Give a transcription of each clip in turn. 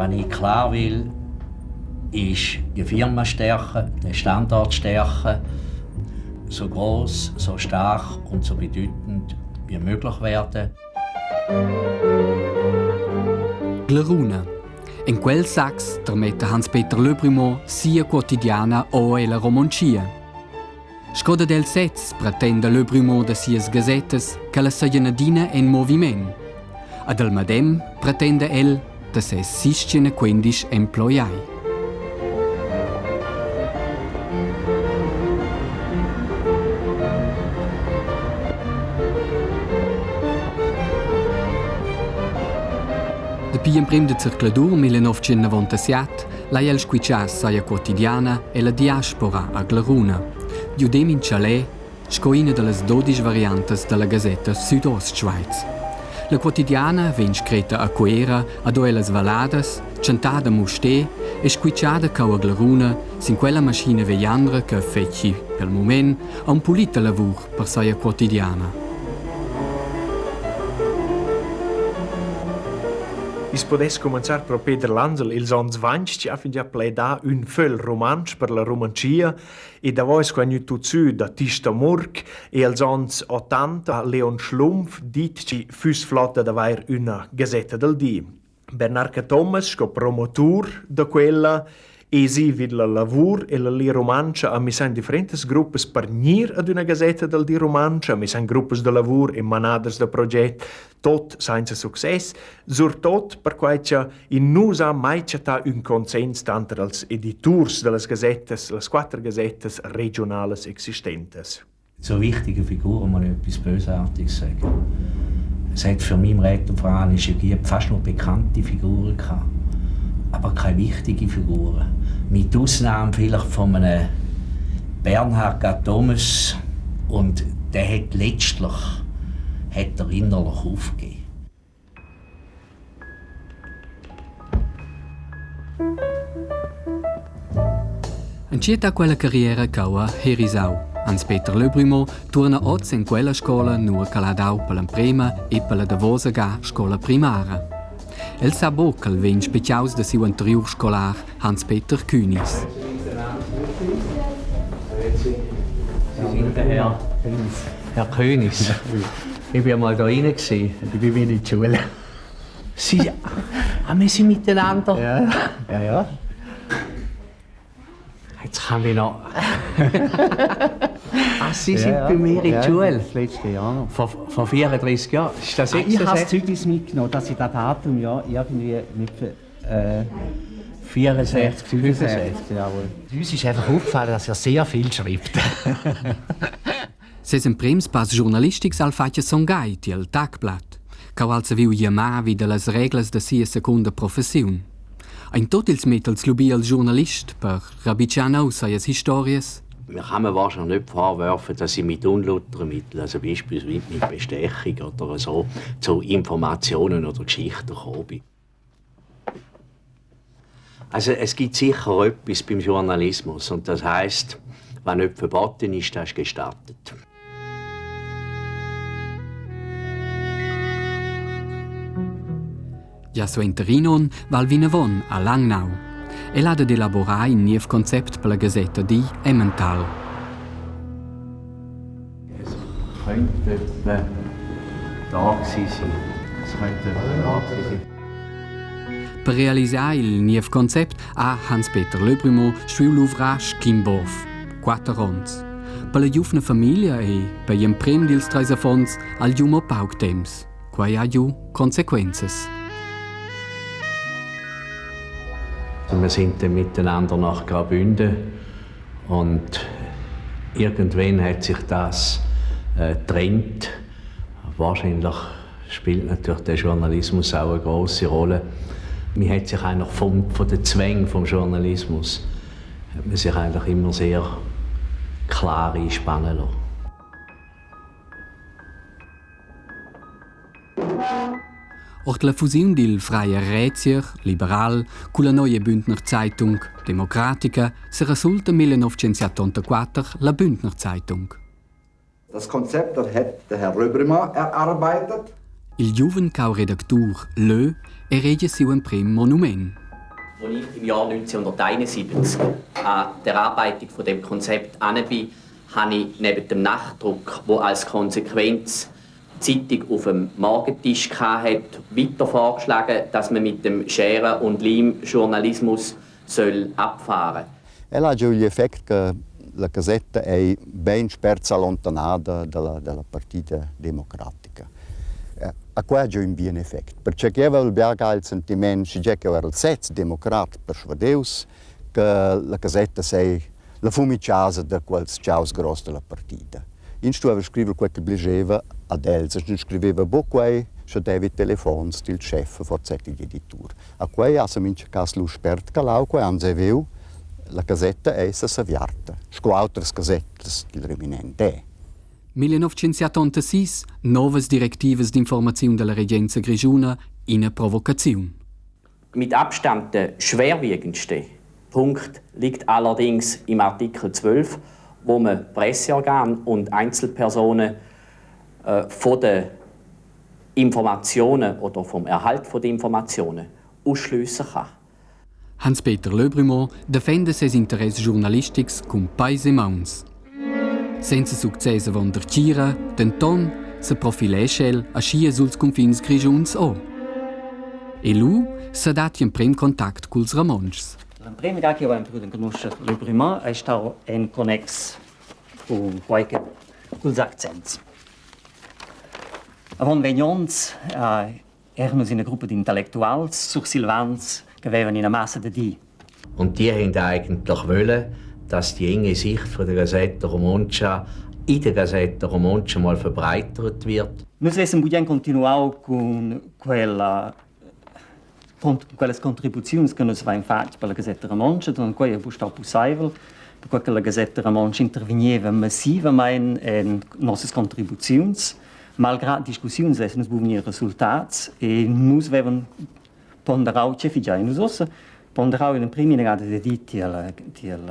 Was ich klar will, ist die Firma stärken, den Standort stärken, so groß, so stark und so bedeutend wie möglich werden. Glaruna. En quels sacs termetta Hans-Peter Löbrimo sia quotidiana o ella Romontschia. Sco dad el sez pretenda Löbrimo da sias gasettas ch'ellas sajan adina en moviment. Ad el medem pretenda el da ses 615 emploiai. Dapi emprim de zercladur 1997 lai el squitschar saia quotidiana e la diaspora a Glaruna, giudem in chalet sco ina da las dodisch variantas da la gasetta Südostschweiz. La quotidiana vegn scretta a Cuera ad las valladas, chantada a Mustér e squitschada cau a Glaruna sin quella maschina vegliandra che fetschi pel mument aunc pulita lavur per saia quotidiana. I's pudess cumanzar pro Peter Lansel ils ons 20 chi ha fingià pledà ün fögl rumantsch per la Rumantschia e davo es qua gnü tut sü da Tista Murk e als ons 80 Leon Schlumpf dit chi füss flotta d'avair üna gazetta dal di. Bernard Cathomas sco promotur da quella esi vid la lavur e la Lia Rumantscha ha miss in differentas gruppas per gnir ad üna gazetta dal di rumantscha, miss in gruppas da lavur e manaders da proget, tot sainza success, surtot perquai cha in nus ha mai chattà ün consens tanter als editurs da las gazettas, las quatter gazettas regionalas existentas. So wichtige Figuren muss ich etwas Bösartiges sagen. Es hat für mich im Rätorverein fast nur bekannte Figuren gehabt, aber keine wichtigen Figuren. Mit Ausnahme vielleicht von einem Bernhard Cathomas und der hat letztlich hat er innerlich aufgegeben. Entschiet ha quella carriera cheu a Herisau. Hans-Peter Löbrimo tuorna oz en quella scola nua ch'el ha dau per l'emprema e per la davosa ga scola primara. El sa buc ch'el vegn spetgaus da siu anteriur scolar Hans-Peter Kühnis. Sie sind der Herr, Herr Königs. Ich war mal da rein. Ich bin in die Schule. Sie, ah, wir sind miteinander. Ja, ja, ja. Jetzt kann ich noch. ah, Sie sind ja, bei mir in der Schule? Das letzte Jahr noch. Vor, vor 34 Jahren? Ist das ah, ich habe das Zeugnis mitgenommen, dass ich das Datum ja irgendwie nicht... Äh, 64, 65. Jawohl. Uns ist einfach aufgefallen, dass er sehr viel schreibt. Ses emprims pass giornalistics al fatg a Son Gagl tiel Tagblatt, ch'ha al saviu llamar vi dallas reglas da sia secunda professiun. Ein tot ils mettels lubi al giornalist per rabitschar neu seias historias? Mir kann man wahrscheinlich nicht vorwerfen, dass sie mit unlauteren Mitteln, also beispielsweise mit Bestechung oder so, zu Informationen oder Geschichten gekommen bin. Also es gibt sicher etwas beim Journalismus und das heißt, was nicht verboten ist, das ist gestattet. Ja suenter in onn val vinavon a Langnau. El ha dad elaborar in niev concept per la gasetta digl Emmental. Es könnte etwa da gewesen sein. Es könnte etwa da gewesen sein. Per realisar il niev concept ha Hans-Peter Löbrimo stuiu luvrar sc'in bov, quater onns. Per la giuvna famiglia e per gl'emprem dils treis affons ha giu mo pauc temps. Quei ha giu consequenzas. Wir sind dann miteinander nach Graubünden und irgendwann hat sich das äh, getrennt. Wahrscheinlich spielt natürlich der Journalismus auch eine große Rolle. Man hat sich eigentlich vom, von den Zwängen vom Journalismus hat man sich eigentlich immer sehr klar einspannen lassen. Ord la fusiun dil Freier Rätier, liberal, culla neue Bündner Zeitung, democratica, seresulta 1974 la Bündner Zeitung. Das Konzept das hat der Herr Röbrimer erarbeitet. Il giuven cauredactur Leu eregia siu emprem monument. Als ich im Jahr 1971 an der Erarbeitung von dem Konzept ane bin, habe ich neben dem Nachdruck, wo als Konsequenz die Zeitung auf dem Morgentisch hatte, weiter vorgeschlagen, dass man mit dem Schere- und Leim-Journalismus soll abfahren. El ha giu igl effect che la gasetta ei beinspert s'allontanada dalla, dalla partida democratica. A quei ha giu in bien effect, perché che aveva il bia il sentiment, schi che era il sez democrat perschuadeus, che la gasetta sei la fumiciasa da quels chaus gross dalla partida. Ins stueva scriver quei che pligeva ad els, ins scriveva buc quei, sche devi telefons dil schef, forse digl editur. A quei ha mintga cas lu spert calau, quei han saviu, la gasetta ei s'aviarta, sco autras gasettas dil reminent è. 1976 novas directivas d'informaziun dalla regenza grischuna ina provocaziun. Mit Abstand der schwerwiegendste Punkt liegt allerdings im Artikel 12, wo man Presseorgan und Einzelpersonen äh, von den Informationen oder vom Erhalt von den Informationen ausschliessen kann. Hans-Peter Löbrumont defenda ses interess giurnalistics cun peis e mauns. Senza success avon dertgira, denton seprofilescha el aschia suls cunfins grischuns o. E lu sedat gl'emprem contact culs Romontschs. L'emprema ga che avevan pudiu enconuscher Löbrumont ei stau en connex cun quei che culs accents. Avon vegn onns eran nus ina gruppa d'intellectuals sursilvans che vevan ina massa da dir. Und die haben eigentlich wollen, dass die enge Sicht von der Gazzetta Romontscha in der Gazzetta Romontscha mal verbreitert wird. Nus vessen bugen continuau cun quella con quellas contribuziuns che nus vein fatg per la Gasetta Romontscha, dann quei ei buc stau pusseivel, perquei che la Gasetta Romontscha intervegneva massivamein en nossas contribuziuns. Malgrad discussiuns vessen nus buc vegnir resultats e nus vevan ponderau tgei figein nus ussa, ponderau l'emprema inagada da dir tiel tiel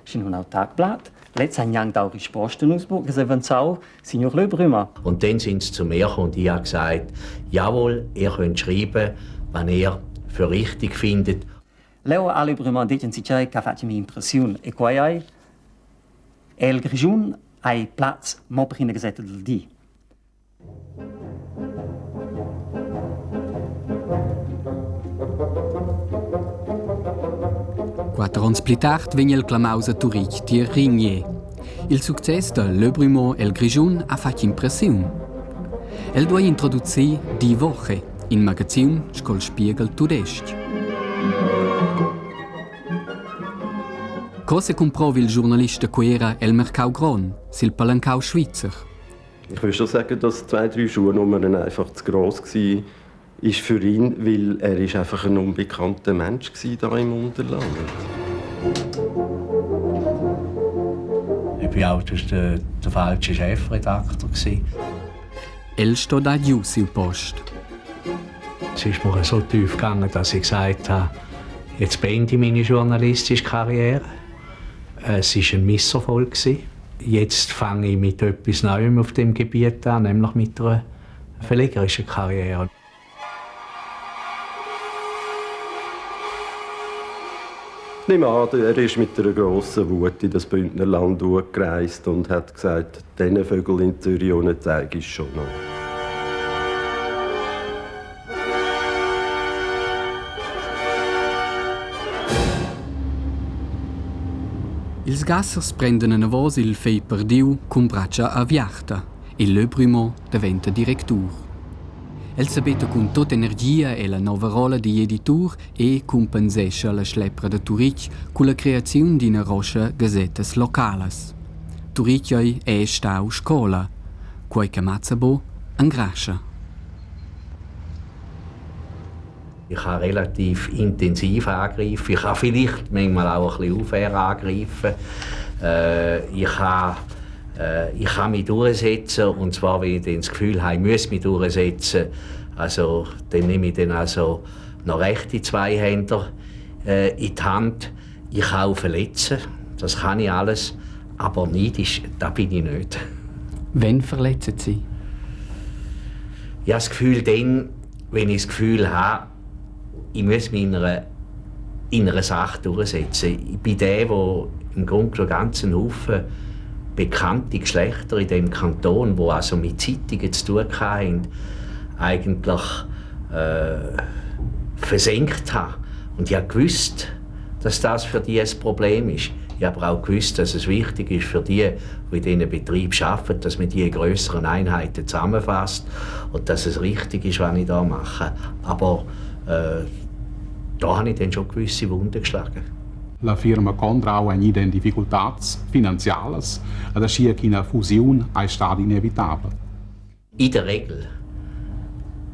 schinumnau Tagblatt. Lez ha gnanc dau risposta nus buc, es avanzau Signor Löbrümer. Und dann sind sie zu mir gekommen und ich habe gesagt, jawohl, ihr könnt schreiben, was ihr für richtig findet. Leo ha Löbrümer detg enzatgei che ha fatg mi impressiun e quei ei El Grischun hai plaz mo per ina gasetta dal di. Quatter onns pli tard vegn el clamaus a Turitg tier Ringier. Il success da Le Brumont el Grischun ha fatg impressiun. El duei introducir Die Woche, in magazin sco'l Spiegel tudestg. Co secumprova il giurnalist da Cuera el mercau grond sil palancau svizzer? Ich würde schon sagen, dass zwei, drei Schuhnummern einfach zu gross war ist für ihn, weil er ist einfach ein unbekannter Mensch war da im Unterland. Ich war auch der, der falsche Chefredakteur. El sto dar giu siu post. Es ist mir so tief gegangen, dass ich gesagt habe, jetzt beende ich meine journalistische Karriere. Es war ein Misserfolg. Jetzt fange ich mit etwas Neuem auf dem Gebiet an, nämlich mit einer verlegerischen Karriere. Ich nehme an, er ist mit einer grossen Wut in das Bündnerland gereist und hat gesagt, diesen Vögeln in Zürich ohne zeige ich schon noch. Ils gassers prendan anavos il fegl perdiu cun bratscha aviarta e Le Brumont daventa directur. El sebetta cun tutta energia ella nova rolla digl editur e cumpensescha la schlepra da Turitg culla creaziun d'ina roscha gasettas localas. Turitg ei è stau scola, quei che mazza buc engrascha. Ich kann relativ intensiv angreifen. Ich kann vielleicht manchmal auch ein bisschen unfair angreifen. Äh, ich, kann, äh, ich kann mich durchsetzen und zwar, wenn ich dann das Gefühl habe, ich muss mich durchsetzen. Also, dann nehme ich dann also noch rechte Zweihänder äh, in die Hand. Ich kann auch verletzen, das kann ich alles, aber neidisch, da bin ich nicht. Wenn verletzen Sie? Ich habe das Gefühl, dann, wenn ich das Gefühl habe, ich muss meiner in einer Sache durchsetzen. Ich bin der, der im Grunde genommen ganzen Haufen bekannte Geschlechter in dem Kanton, wo also mit Zeitungen zu tun hatten, eigentlich äh, versenkt habe. Und ich habe gewusst, dass das für die ein Problem ist. Ich habe aber auch gewusst, dass es wichtig ist für die, die in diesen Betrieb arbeiten, dass man die in grösseren Einheiten zusammenfasst und dass es richtig ist, was ich da mache. Aber äh, da habe ich dann schon gewisse Wunden geschlagen. La firma Condrau è gnida in difficultats finanzialas ed aschia ch'ina fusiun ei stada inevitabla. In der Regel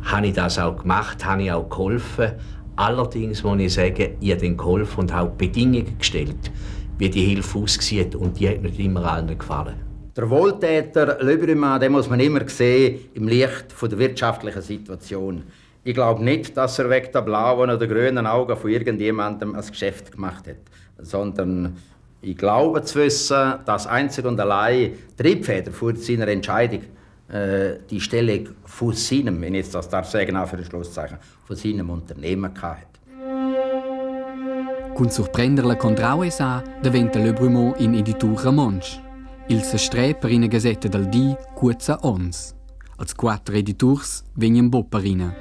habe ich das auch gemacht, habe ich auch geholfen. Allerdings muss ich sagen, ich habe dann geholfen und habe Bedingungen gestellt, wie die Hilfe aussieht und die hat nicht immer allen gefallen. Der Wohltäter Lebrument, den muss man immer sehen im Licht von der wirtschaftlichen Situation. Ich glaube nicht, dass er wegen der blauen oder grünen Augen von irgendjemandem ein Geschäft gemacht hat, sondern ich glaube zu wissen, dass einzig und allein Triebfeder vor seiner Entscheidung äh, die Stellung von seinem, wenn ich jetzt das darf sagen, auch für ein Schlusszeichen, von seinem Unternehmen hatte. Cun surprender la Condrau SA daventa Le Brumont in editur romontsch. Il sestrè per ina gasetta dal di cuozza onns. Als quatter editurs vegnan buc perina.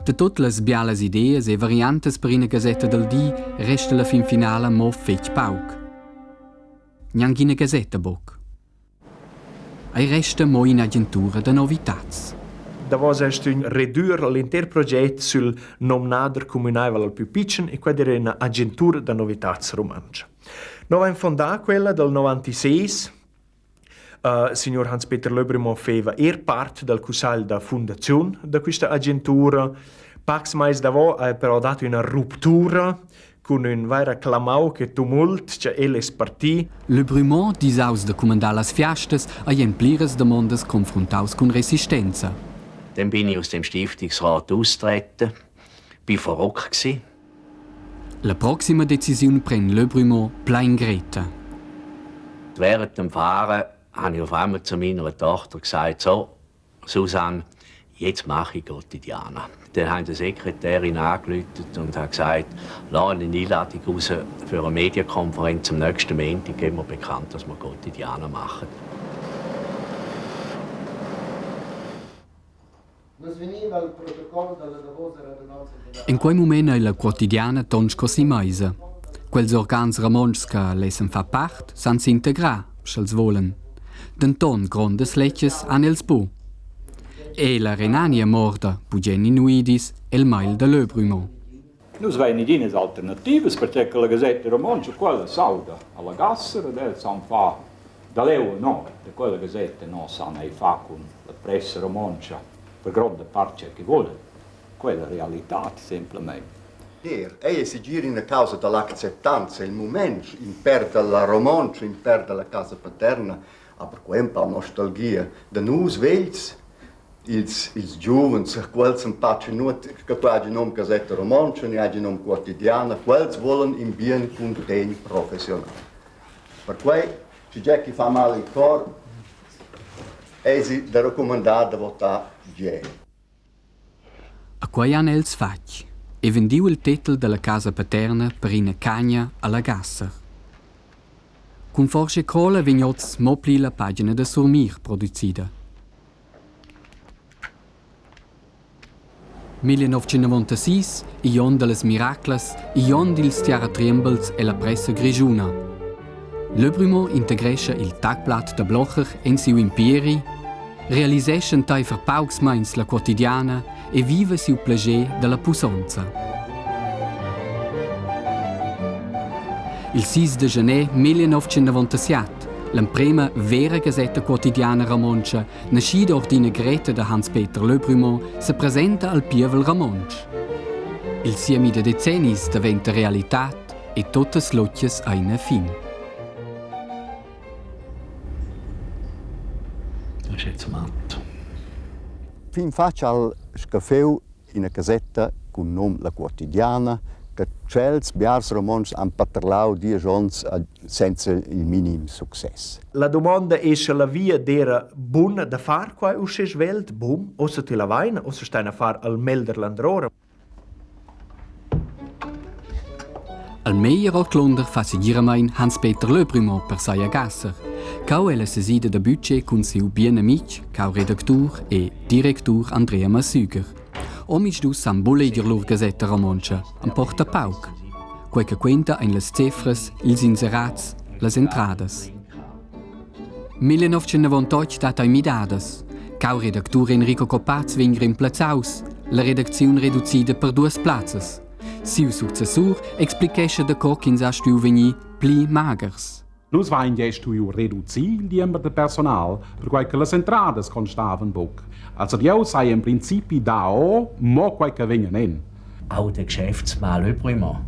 Da tut las bialas ideas e variantas per ina gasetta dal di resta la fin finala mo fetg pauc. Gnanc ina gasetta buc. Ei resta mo in'agentura da novitads. Davos est ün redür l'inter proget sül nomnader cumünaivel al pü pitschen e quella era üna agentura da novitats rumantscha. No vain fondà quella dal 96. Uh, signor Hans-Peter Löbremont feva er part dal cussagl da fundaziun da quista agentura. Pacs mais davo ha però dat üna ruptura cun ün vaira clamau che tumult cha el es partì. Le Brumont disaus da cumandar las fiastas ei en pliras damondas confruntaus cun resistenza. Dann bin ich aus dem Stiftungsrat austreten, bin verrückt gsi. La proxima decisiun pren Le Brumont plein Greta. Während dem Fahren habe ich auf einmal zu meiner Tochter gesagt, so, Susanne, jetzt mache ich Quotidiana. Dann hat die Sekretärin angerufen und hat gesagt, lass eine Einladung raus für eine Medienkonferenz am nächsten Montag, geben wir bekannt, dass wir Quotidiana machen. En quei mument ei la Quotidiana ton sco si meisa. Quels organs romontschs che lessen far part san s'integrar, sch'els volan. Denton grondas letgas han els buc. E la Renania morda bugen inuidis el meil da Löbrümo. Nus vein neginas alternativas pertgei che la gasetta romontscha quella s'auda alla Gasser ed els san far da leu no, da quella gasetta no san ei far cun la pressa romontscha per gronda part tgei che volan. Quella realitad semplamein. Dir, ei è segir ina causa dall'acceptanza il mument in perda la romontscha, in perda la casa paterna, aber quei è un pau nostalgia da nus vegls ils, ils giuvens, quels empatschen nuot che tu hagi nom Gasetta Romontscha ni hagi nom Quotidiana, quels volan in bien cuntegn professional. Perquei, sche Jackie fa mal il cor, eisi da recumandar da votar gie. A quei han els fatg e vendiu il tetel dalla casa paterna per ina cagna alla Gasser. Cun forsa cola vegn oz mo pli la pagina da Surmir producida. 1996, igl onn dallas miraclas, igl onn dils tiaratriembels ella pressa grischuna. Le Brumont integrescha il Tagblatt da Blocher en siu imperi, realisescha enteifer paucs meins la Quotidiana e viva siu plascher dalla pussonza. Il 6 de gener 1997, l'emprema vera gasetta quotidiana romontscha, naschida ord ina greta da Hans-Peter Löbrumont, se presenta al pievel romontsch. Il siemi da decennis daventa realitad e totas lotgas ein a fin. Das ist jetzt matt. Fin fatg al scaffeu ina casetta cun num La Quotidiana che tschels biars romontschs han paterlau diesch onns senza il minim success. La domanda è sche la via d'era buna da far quai uschè svelt, bum, ossa ti la vaina, ossa stain a far al melder landrora. Al meglier ordlunder fa segiramein Hans-Peter Löbrimo per Saia Gasser. Cau è la sesida da budget cun siu bien amitg, cau redactur e directur Andrea Masüger. Omisdus san buc leger lur gasetta romontscha, emporta pauc. Quei che quenta ein las cefras, ils inserats, las entradas. 1998 dat ei midadas. Cau redactur Enrico Copaz vegn remplazzaus, la redacziun reducida per duas plazzas. Siu successur explichescha daco ch'ins ha stuiu vegnir pli maghers. Nus vain gest stuiu reducir il diember de personal, perquai che las entradas constavan buc. Also jeu sai en principi da o mo quei che vegnan en. Auch der Geschäftsmann Löbrimer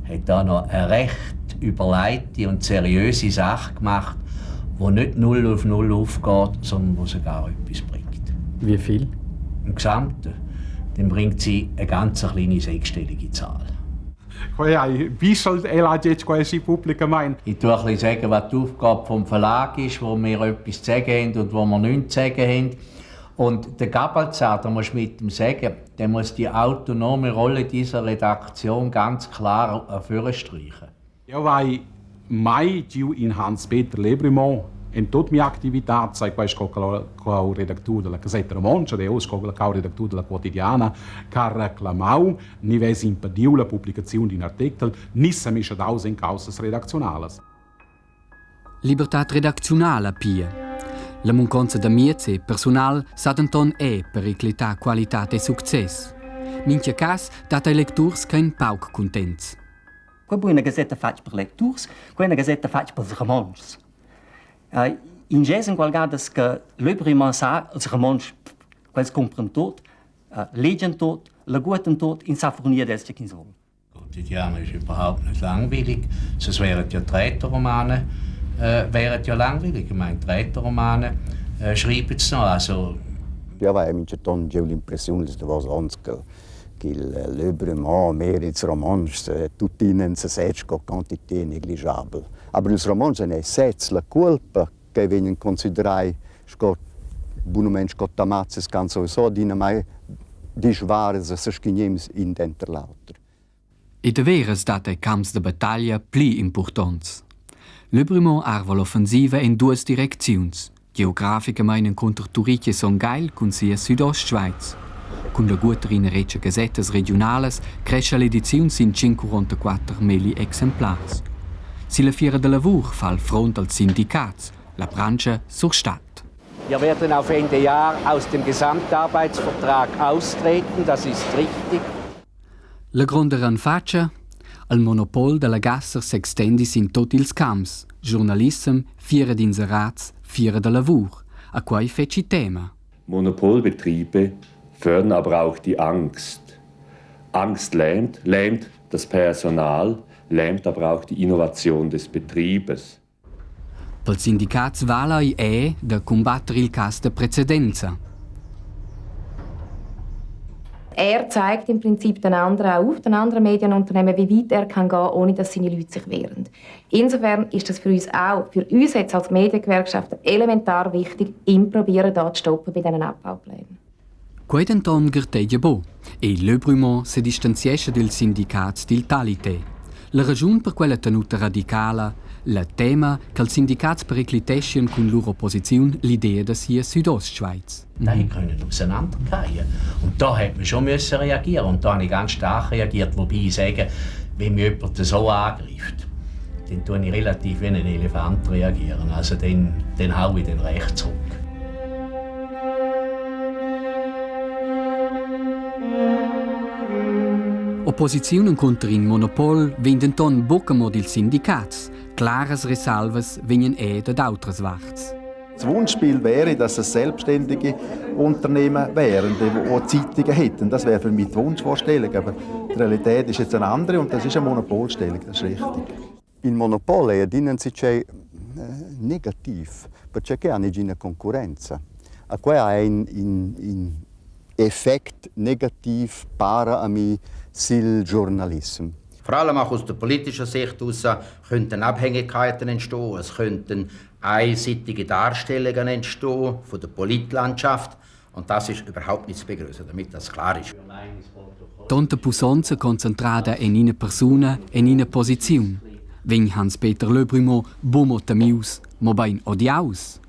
hat da noch eine recht überlegte und seriöse Sache gemacht, wo nicht null auf null aufgeht, sondern wo sogar etwas bringt. Wie viel? Im Gesamten. Dann bringt sie eine ganz kleine sechsstellige Zahl. Quei ei bischel el ha detg quei aschi publicamein. Ich tue ein bisschen sagen, was die Aufgabe vom Verlag ist, wo wir etwas zu sagen haben und wo wir nichts zu sagen haben. Und der Gabalzar, da musst du mit ihm sagen, der muss die autonome Rolle dieser Redaktion ganz klar hervorstreichen. Jeu vai mai giu in Hans-Peter Lebrumont en tut mia activitad, sai quei sco cau-redactur della Gasetta Romontscha, ed eu sco cau-redactur della Quotidiana, che ha reclamau ni vess impediu la publicaziun d'in artechel, ni semischadaus en caussas redacziunalas. Libertad redacziunala pia. La munconza da mieds e persunal sa denton è periclitar qualitad e success. Mintga cas dat ei lecturs ch'ein pauc cuntents. Quei bu ina gasetta fatg per lecturs, quei è una gasetta fatg pels romontschs. In ges enqualgadas che l'Öbrimann sa, els romontschs, quels compran tot, legian tot, laguotan tot, in sa furnir ad els tge ch'ins vul. Quotidiana ist überhaupt nicht langweilig. Sonst wären ja die Rätoromane wären ja langweilig. Ich meine, die Rätoromane schreiben sie noch. Also, Ja, vai minchaton gieu l'impressiun ils davos ons che ch'il Löbremont mehr ils romontschs tuttina in sesez sco quantité negligiabel. Aber ils romontschs ein sez la cuolpa che vegnan considerai sco bunamain sco tamazes ch'han sowieso adina mai disvares e seschignems in denter l'auter. E daveras dat ei camps da battaglia pli impurtonts. Löbremont arva l'offensiva en duas direcziuns, geograficamein encunter Turitg e Son Gagl cun sia Südostschweiz. Cun la guoter ina retscha gasettas regiunalas crescha l'ediziun sin 144 melli exemplars. Silla fiera da lavur fa il front als sindicats, la branscha surstat. Wir werden auf Ende Jahr aus dem Gesamtarbeitsvertrag austreten, das ist richtig. La gronda renfatscha? Il monopol dalla Gasser s'extendi sin tut ils camps, giurnalissem, fiera d'inserats, fiera da lavur. A quei fetschi tema. Monopolbetriebe fördern aber auch die Angst. Angst lähmt, lähmt das Personal, lähmt aber auch die Innovation des Betriebes. Pels sindicats vala ei è da cumbatter il cas da precedenza. Er zeigt im Prinzip den anderen auf, den anderen Medienunternehmen, wie weit er kann gehen, ohne dass seine Leute sich wehren. Insofern ist das für uns auch, für uns jetzt als Mediengewerkschaft elementar wichtig, ihn probieren, da zu stoppen bei diesen Abbauplänen. Quei denton gartegia buc e Le Brumont sedistanziescha dils sindicats dil Talité. La raschun per quella tenuta radicala, la tema ch'als sindicats pericliteschien cun lur opposiziun l'idea da sia Südostschweiz. Nein, können auseinandergehen. Und da hat man schon müssen reagieren und da habe ich ganz stark reagiert, wobei ich sage, wenn mich jemand so angreift, dann tue ich relativ wie ein Elefant reagieren. Also dann, dann hau ich den recht zurück. Opposiziun encunter in monopol vegn denton buca mo dils sindicats. Claras resalvas vegnan era dad outras varts. Das Wunschbild wäre, dass es selbstständige Unternehmen wären, die auch Zeitungen hätten. Das wäre für mich die Wunschvorstellung. Aber die Realität ist jetzt eine andere und das ist eine Monopolstellung, das ist richtig. Il monopol è adina insatgei negativ, perché che ha nagina concurrenza. A quei ha in, in, in effect negativ para a mi sil giornalissem. Vor allem auch aus der politischen Sicht heraus könnten Abhängigkeiten entstehen, es könnten einseitige Darstellungen entstehen von der Politlandschaft. Und das ist überhaupt nicht zu begrüßen, damit das klar ist. Tonta pussonza concentrada en ina persuna en ina posiziun. Vegn Hans-Peter Löbrümo buca temius, mobein odiaus.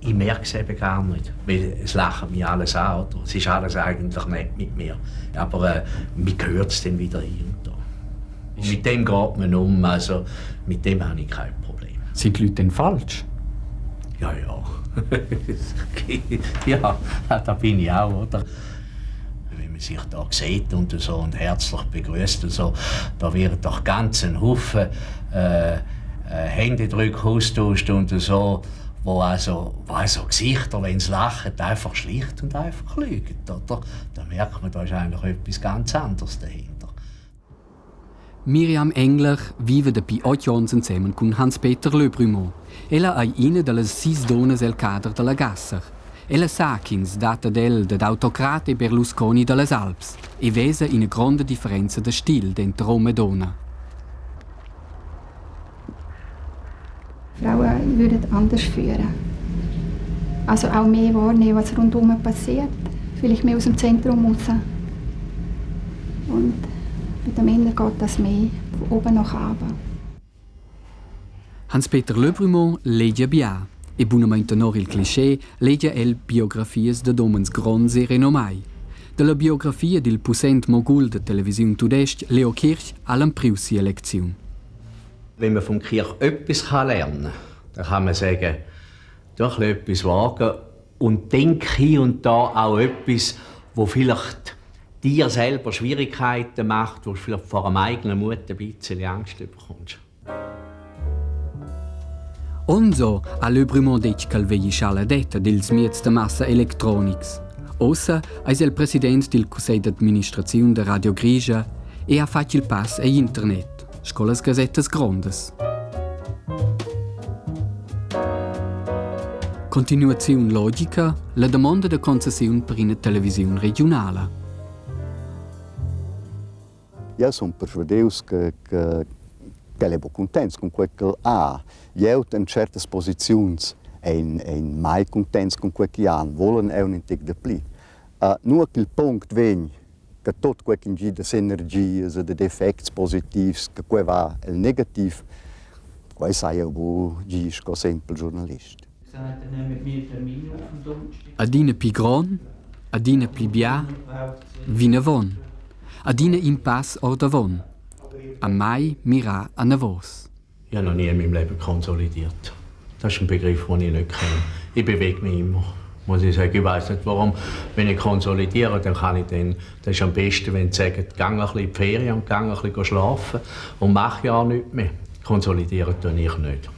Ich merke es eben gar nicht, weil es lachen mich alles an, oder? Es ist alles eigentlich nett mit mir. Aber mir gehört es dann wieder hier und da. Und mit dem geht man um, also mit dem habe ich kein Problem. Sind die Leute denn falsch? Ja, ja. Ja, da bin ich auch, oder? Wenn man sich da sieht und so und herzlich begrüßt und so, da wird doch ganz ein Haufen Händedrücke austauscht und so, wo also Gesichter, wenn sie lachen, einfach schlicht und einfach lügen, oder? Da merkt man, da ist eigentlich etwas ganz anderes dahinter. Miriam Engler vive dapi 8 onns ensemen cun Hans-Peter Löbrümo. Ella ei ina dallas sis dunnas el cader dalla Gasser. Ella sa ch'ins dat ad el dad autocrat e Berlusconi dallas Alps e vesa ina gronda differenza da stil denter hom e dunna. Frauen würden anders führen. Also auch mehr wahrnehmen, was rundherum passiert. Vielleicht mehr aus dem Zentrum raus. Und bei den Männern geht das mehr von oben nach unten. Hans-Peter Löbrümo legia bia e bunamain tenor il cliché legia el biografias dad umens gronds e renomai. Dalla biografia dil pussent mogul da televisiun tudestg Leo Kirch ha el empriu sia lecziun. Wenn man vom Kirch etwas lernen kann, dann kann man sagen, doch etwas wagen und denk hier und da auch etwas, wo vielleicht dir selber Schwierigkeiten macht, wo du vielleicht vor dem eigenen Mut ein bisschen Angst bekommst. Onzo ha Löbrümo detg ch'el vegli schar la detta dils mieds da massa electronics. Ossa eis el president dil cussegl d'administraziun da Radio Grischa e ha fatg il pass egl internet, sco las gasettas grondas. Continuaziun logica, la damonda da concessiun per ina televisiun regiunala. Io sun persvadeus che ch'el è cuntents cun quei ch'el ha. Glieud en certas posiziuns ein mai cuntents cun quei che han, volan aunc in tec dapli. Nua ch'il punct vegn che tot quei che gi da sinergias e dad effects positivs, che quei va el negativ, quei sai jeu buc dir sco sempel giornalist. Adina pli grond, adina pli bia, vinavon. Adina in pass ordavon. A mai mirar anavos. Ich habe noch nie in meinem Leben konsolidiert. Das ist ein Begriff, den ich nicht kenne. Ich bewege mich immer. Muss ich sagen. Ich weiß nicht warum. Wenn ich konsolidiere, dann kann ich dann, das ist am besten, wenn sie sagen, geh ein bisschen in die Ferien und geh ein bisschen schlafen und mach ja nichts mehr. Konsolidieren tue ich nicht.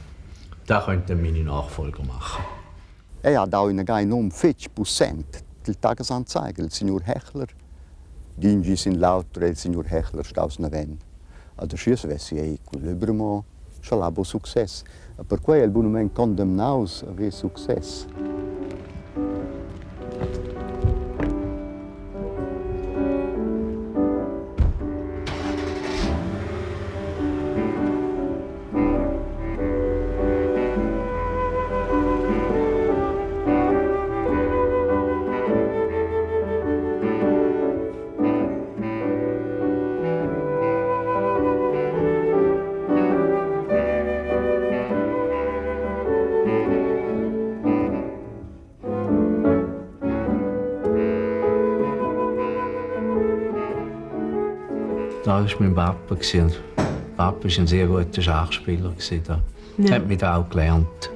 Das könnten meine Nachfolger machen. Er ha dau ina in num fetg pussent dil Tagesanzeiger, il signur Hechler. D'in sin l'auter il signur Hechler staus naven. Also schiess vessi ei cun Löbrümo sche l'ha bu success. E perquei è el bunamain condemnaus a haver success. Da war mein Papa. Papa war ein sehr guter Schachspieler. Da hat mich auch gelernt.